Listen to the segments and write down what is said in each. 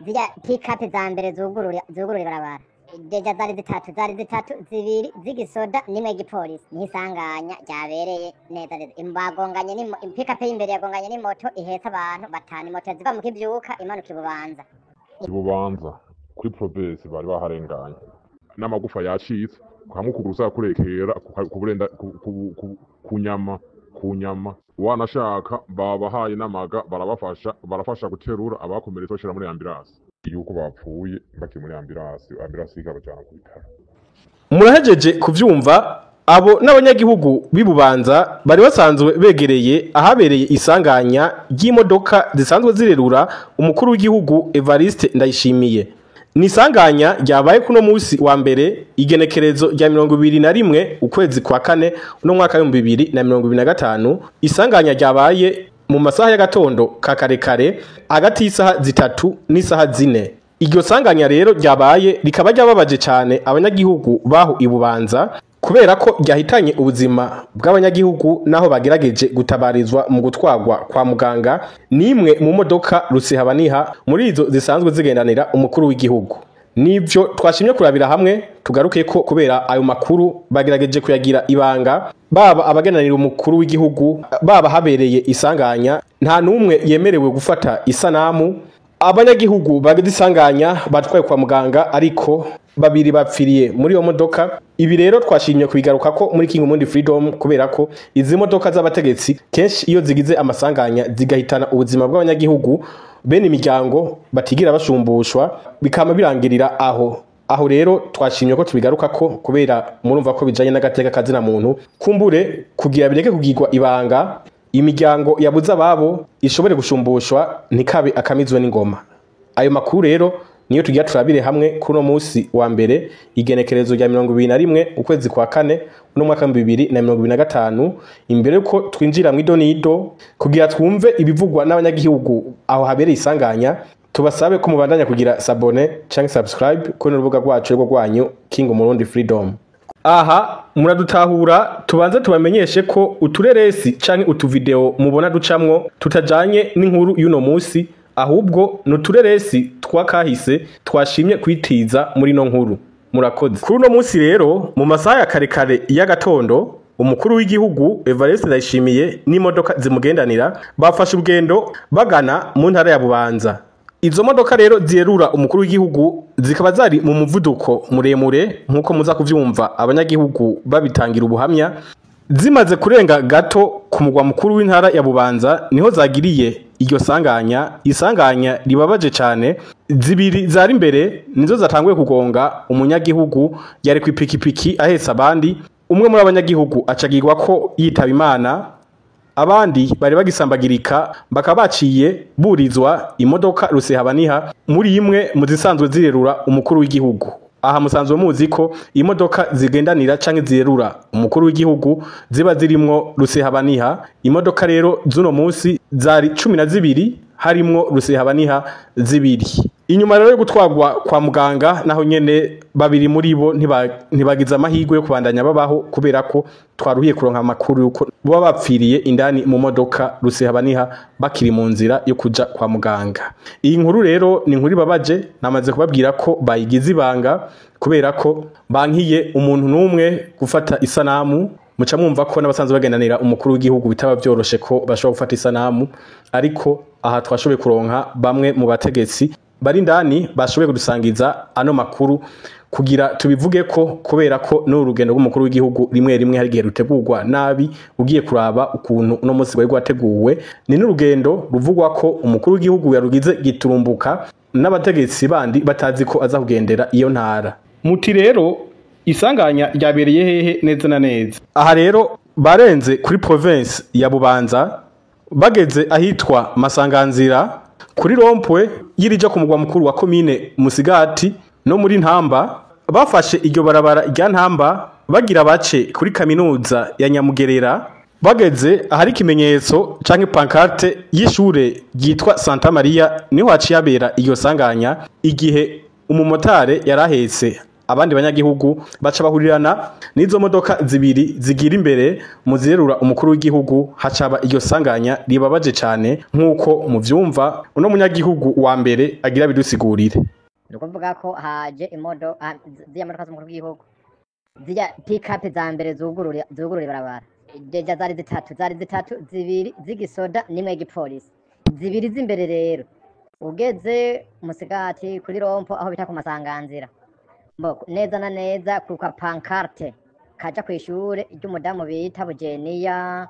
Zirya pick-up za mbere zugurura ibarabara, déjà zari zitatu, zibiri z'igisoda n'imwe y'igipolisi. Niho isanganya ryabereye neza neza. Bagonganye, pick-up y'imbere yagonganye n'imoto ihetse abantu batanu, imoto ziva mu Kivyuka imanuka i Bubanza. I Bubanza kuri province bari baharenganye n'amagufa yacitse, hamwe ukuguru usaba kurekera ku burenda ku nyama. Wanashaka babahaye n'amaga, barabafasha, barafasha guterura abakomeretse bashira muri ambulance, yuko bapfuye bakiri muri ambulance, ambulance ikabajana ku bitaro. Murahejeje kuvyumva, abo n'abanyagihugu b'i Bubanza bari basanzwe begereye ahabereye isanganya ry'imodoka zisanzwe zirerura umukuru w'igihugu Evariste Ndayishimiye. Ni isanganya ryabaye kuno musi wa mbere, igenekerezo rya 21 ukwezi kwa kane uno mwaka w'2025. Isanganya ryabaye mu masaha y'agatondo ka karekare, hagati y'isaha 3 n'isaha 4. Iryo sanganya rero ryabaye rikaba ryababaje cyane abanyagihugu baho i Bubanza, kubera ko ryahitanye ubuzima bw'abanyagihugu, naho bagerageje gutabarizwa mu gutwarwa kwa muganga n'imwe mu modoka rusihabaniha muri izo zisanzwe zigendanira umukuru w'igihugu. Nivyo twashimye kurabira hamwe tugaruke ko, kubera ayo makuru bagerageje kuyagira ibanga, baba abagendanira umukuru w'igihugu, baba habereye isanganya, nta n'umwe yemerewe gufata isanamu. Abanyagihugu bagize isanganya batwaye kwa muganga, ariko babiri bapfiriye muri iyo modoka. Ibi rero twashimye kubigaruka ko muri King Mundi Freedom, kubera ko izi modoka z'abategetsi kenshi iyo zigize amasanganya zigahitana ubuzima bw'abanyagihugu, bene imiryango batigira bashumbushwa, bikama birangirira aho aho. Rero twashimye ko tubigaruka ko, kubera murumva ko bijanye n'agateka kazina muntu, kumbure kugira bireke kugirwa ibanga, imiryango yabuze ababo ishobore gushumbushwa, ntikabe akamizwe n'ingoma. Ayo makuru rero niyo tugira turabire hamwe kuri uno munsi wa mbere, igenekerezo rya 21 ukwezi kwa kane uno mwaka 2025. Imbere yuko twinjira mu idonido kugira twumve ibivugwa n'abanyagihugu aho habereye isanganya, tubasabe ko mubandanya kugira s'abonner canke subscribe kuri urubuga rwacu rwo rwanyu King Murundi Freedom. Aha muradutahura, tubanze tubamenyeshe ko utureresi canke utuvideo mubona ducamwo tutajanye n'inkuru y'uno musi, ahubwo nutureresi twakahise twashimye kwitiza muri no nkuru. Murakoze. Kuri uno musi rero, mu masaha ya karekare y'agatondo, umukuru w'igihugu Evariste Ndayishimiye n'imodoka zimugendanira bafashe urugendo bagana mu ntara ya Bubanza. Izo modoka rero zierura umukuru w'igihugu zikaba zari mu muvuduko muremure, nk'uko muza kuvyumva abanyagihugu babitangira ubuhamya. Zimaze kurenga gato ku mugwa mukuru w'intara ya Bubanza niho zagiriye iryo sanganya, isanganya ribabaje cane. Zibiri zari imbere nizo zatanguye kugonga umunyagihugu yari ku ipikipiki ahetse abandi. Umwe muri abanyagihugu acagirwa ko yitaba Imana, abandi bari bagisambagirika bakaba baciye burizwa imodoka rusehabaniha muri imwe mu zisanzwe zirerura umukuru w'igihugu. Aha musanzwe muzi ko imodoka zigendanira canke zirerura umukuru w'igihugu ziba zirimwo rusehabaniha. Imodoka rero z'uno munsi zari 12, harimwo rusehabaniha zibiri. Inyuma rero yo gutwarwa kwa muganga, naho nyene babiri muri bo ntibagize amahirwe yo kubandanya babaho, kubera ko twaruhiye kuronka amakuru yuko baba bapfiriye indani mu modoka rusehabaniha bakiri mu nzira yo kuja kwa muganga. Iyi nkuru rero ni inkuru ibabaje. Namaze kubabwira ko bayigize ibanga kubera ko bankiye umuntu n'umwe gufata isanamu. Muca mwumva ko n'abasanzwe bagendanira umukuru w'igihugu bitaba vyoroshe ko bashobora gufata isanamu, ariko aha twashoboye kuronka bamwe mu bategetsi bari indani bashoboye kudusangiza ano makuru kugira tubivuge ko, kubera ko n'uru rugendo rw'umukuru w'igihugu rimwe rimwe hari igihe rutegurwa nabi. Ugiye kuraba ukuntu uno munsi rwari rwateguwe, ni n'urugendo ruvugwa ko umukuru w'igihugu yarugize giturumbuka, n'abategetsi bandi batazi ko aza kugendera iyo ntara. Muti rero isanganya ryabereye hehe neza na neza? Aha rero barenze kuri province ya Bubanza, bageze ahitwa Masanganzira kuri rond-point y'irija ku mugwa mukuru wa komine Musigati no muri Ntamba, bafashe iryo barabara rya Ntamba bagira bace kuri kaminuza ya Nyamugerera. Bageze ahari ikimenyetso canke pancarte y'ishure ryitwa Santa Maria, niho haciye habera iryo sanganya, igihe umumotare yarahetse Abandi banyagihugu baca bahurirana n'izo modoka zibiri zigira imbere mu zirerura umukuru w'igihugu, hacaba iryo sanganya ribabaje cane nk'uko muvyumva uno munyagihugu wa mbere agira bidusigurire. Ni ukuvuga ko haje imodoka, ziriya modoka z'umukuru w'igihugu, ziriya pick-up za mbere zugurura ibarabara. Déjà zari zitatu, zibiri z'igisoda n'imwe y'igipolisi. Zibiri z'imbere rero, ugeze Musigati kuri rond-point aho bita ku Masanganzira. Mbo, neza na neza ku ka pancarte kaja kw'ishure ry'umudamu bita Bugeniya,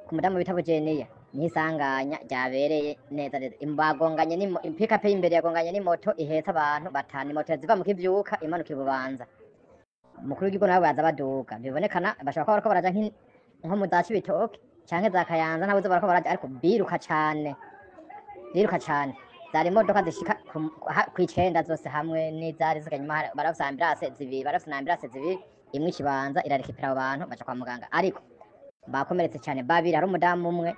ku mudamu bita Bugeniya, niho isanganya ryabereye neza neza. Bagonganye, pick-up y'imbere yagonganye n'imoto ihetse abantu batanu, imoto ziva mu Kivyuka imanuka i Bubanza. Umukuru w'igihugu nawe baza baduga, bibonekana bashobora kuba bariko baraja nko mu za Cibitoke canke za Kayanza, ntabuze bariko baraja, ariko biruka cane, biruka cane. Zari imodoka zishika kw'icenda zose hamwe n'izari zisigaye inyuma. Barafise ambulance zibiri, barafise na ambulance zibiri, imwe ikibanza irarekipera abo bantu baja kwa muganga, ariko bakomeretse cane babiri. Hari umudamu umwe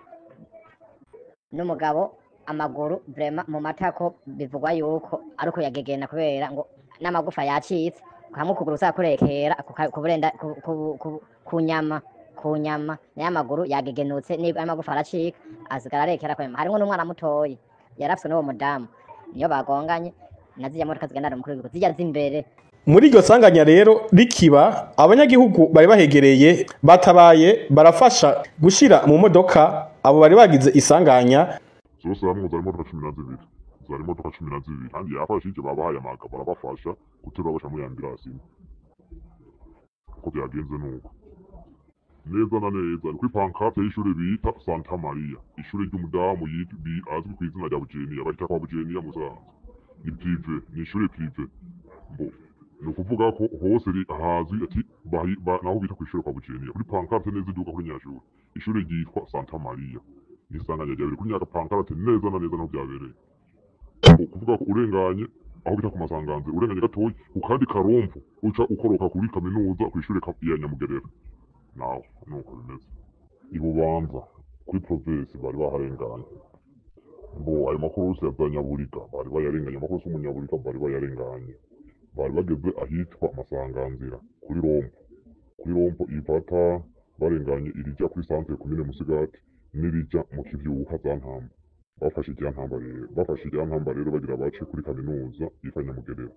n'umugabo, amaguru vraiment mu matako bivugwa yuko ariko yagegena, kubera ngo n'amagufa yacitse hamwe, ukuguru usaba kurekera kuburenda ku nyama, nayo amaguru yagegenutse amagufa aracika, asigara arekera kwema. Harimwo n'umwana mutoyi yarafiswe n'uwo mudamu, niyo bagonganye na ziriya modoka zigendana umukuru w'igihugu, zirya z'imbere. Muri iryo sanganya rero rikiba, abanyagihugu bari bahegereye batabaye barafasha gushira mu modoka abo bari bagize isanganya. Zose hamwe zari imodoka 12, zari imodoka 12, kandi yafashije, babahaye amaga, barabafasha guterura basha muri ambulance imwe. Uko byagenze nuko neza na neza ni kuri pancarte y'ishure bita Santa Maria, ishure ry'umudamu azwi ku izina rya Bugeniya, bahita kwa Bugeniya musanzwe. Ni privé, ni ishure privé. Mbo ni ukuvuga ko hose hazwi ati naho bita kw'ishure kwa Bugeniya, kuri pancarte neza iduka kuri nyashure. Ishure ryitwa Santa Maria, n'isanganya ryabereye kuri nyaka pancarte neza na neza naho byabereye. Mbo kuvuga ko urenganye aho bita ku Masanganzira, urenganye gatoyi ku kandi karompo, uca ukoroka kuri kaminuza, kw'ishure ya Nyamugerera, naho nuko bimeze. Ibubanza kuri province bari baharenganye. Mbo ayo makuru yose ya Nyaburiga bari bayarenganye, amakuru yose y'umunyaburiga bari bayarenganye. Bari bageze ahitwa Masanganzira kuri rond-point, kuri rond-point ifata barenganye irija kuri centre komine Musigati n'irija mu Kivyuka za Ntamba. Bafashe irya Ntamba rero, bafashe irya Ntamba rero bagira bace kuri kaminuza yitwa Nyamugerera,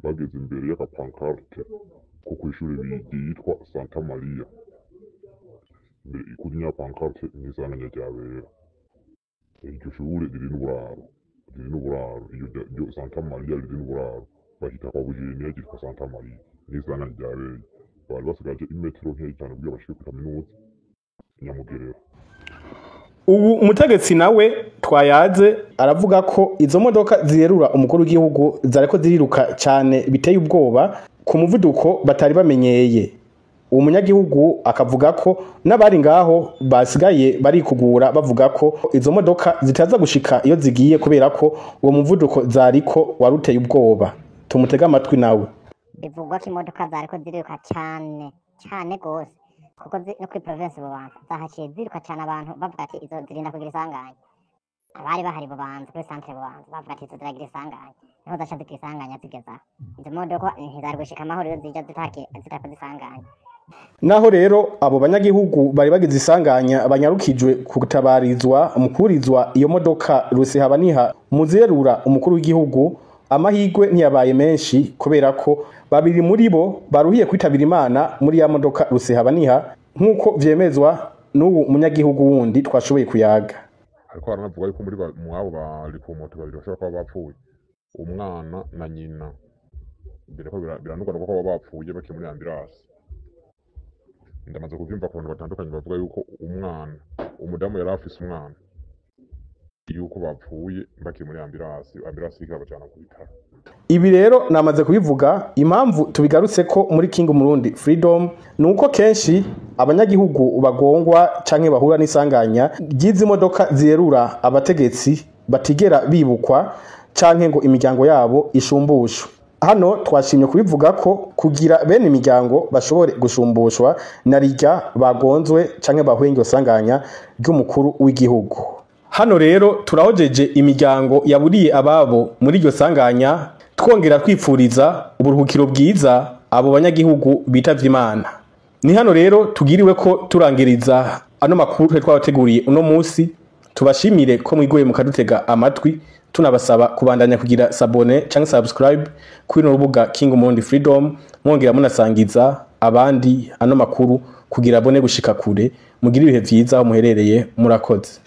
bageze imbere y'agapancarte ko kw'ishure ryitwa Santa Maria, imbere kuri nya pancarte n'isanganya ryabera. Iryo shure riri n'uburaro, riri n'uburaro, iyo ryo Santa Maria riri n'uburaro, bahita kwa Bugeniya, ryitwa Santa Maria, n'isanganya ryabereye. Bari basigaje imetero nkeya cyane kugira bashike kuri kaminuza Nyamugerera. Ubu umutegetsi nawe twayaze aravuga ko izo modoka zirerura umukuru w'igihugu zariko ziriruka cyane biteye ubwoba, ku muvuduko batari bamenyeye. Uwo munyagihugu akavuga ko n'abari ngaho basigaye barikugura, bavuga ko izo modoka zitaza gushika iyo zigiye, kubera ko uwo muvuduko zariko waruteye ubwoba. Tumutege amatwi nawe. Bivugwa ko imodoka zariko ziriruka cane cane gose, kuko no kuri province Bubanza zahaciye ziruka cane, abantu bavuga ati izo zirinda kugira isanganya. Abari bahari Bubanza kuri centre Bubanza bavuga ati izo ziragira isanganya, niho zaca zigira isanganya zigeze aho. Izo modoka ntizari gushika amahoro iyo zija zitakoze isanganya. Naho rero abo banyagihugu bari bagize isanganya banyarukijwe gutabarizwa mu kurizwa iyo modoka Rusihabaniha muzerura umukuru w'igihugu, amahirwe ntiyabaye menshi, kubera ko babiri muri bo baruhiye kwitabira Imana muri ya modoka Rusihabaniha, nk'uko vyemezwa n'ubu munyagihugu wundi twashoboye kuyaga. Ariko haranavuga yuko muri mwabo bari ku moto babiri bashobora kuba bapfuye, umwana na nyina. Biriko biranugwanugwa ko baba bapfuye bakiri muri ambulance. Ndamaze kuvyumva ku bantu batandukanye bavuga yuko umwana, umudamu yari afise umwana, yuko bapfuye bakiri muri ambulance, ambulance ikabajana ku bitaro. Ibi rero namaze kubivuga, impamvu tubigarutse ko muri King Murundi Freedom ni uko kenshi abanyagihugu bagongwa canke bahura n'isanganya ry'izi modoka zerura abategetsi batigera bibukwa canke ngo imiryango yabo ishumbushwe. Hano twashimye kubivuga ko kugira bene imiryango bashobore gushumbushwa na rirya bagonzwe canke bahuye iryo sanganya ry'umukuru w'igihugu. Hano rero turahojeje imiryango yaburiye ababo muri iryo sanganya. Twongera twipfuriza uburuhukiro bwiza abo banyagihugu bitavye Imana. Ni hano rero tugiriwe ko turangiriza ano makuru twari twabateguriye uno munsi. Tubashimire ko mwigoye mukadutega amatwi, tunabasaba kubandanya kugira s'abonner canke subscribe kuri runo rubuga King Murundi Freedom, mwongera munasangiza abandi ano makuru kugira abone gushika kure. Mugire ibihe vyiza aho muherereye. Murakoze.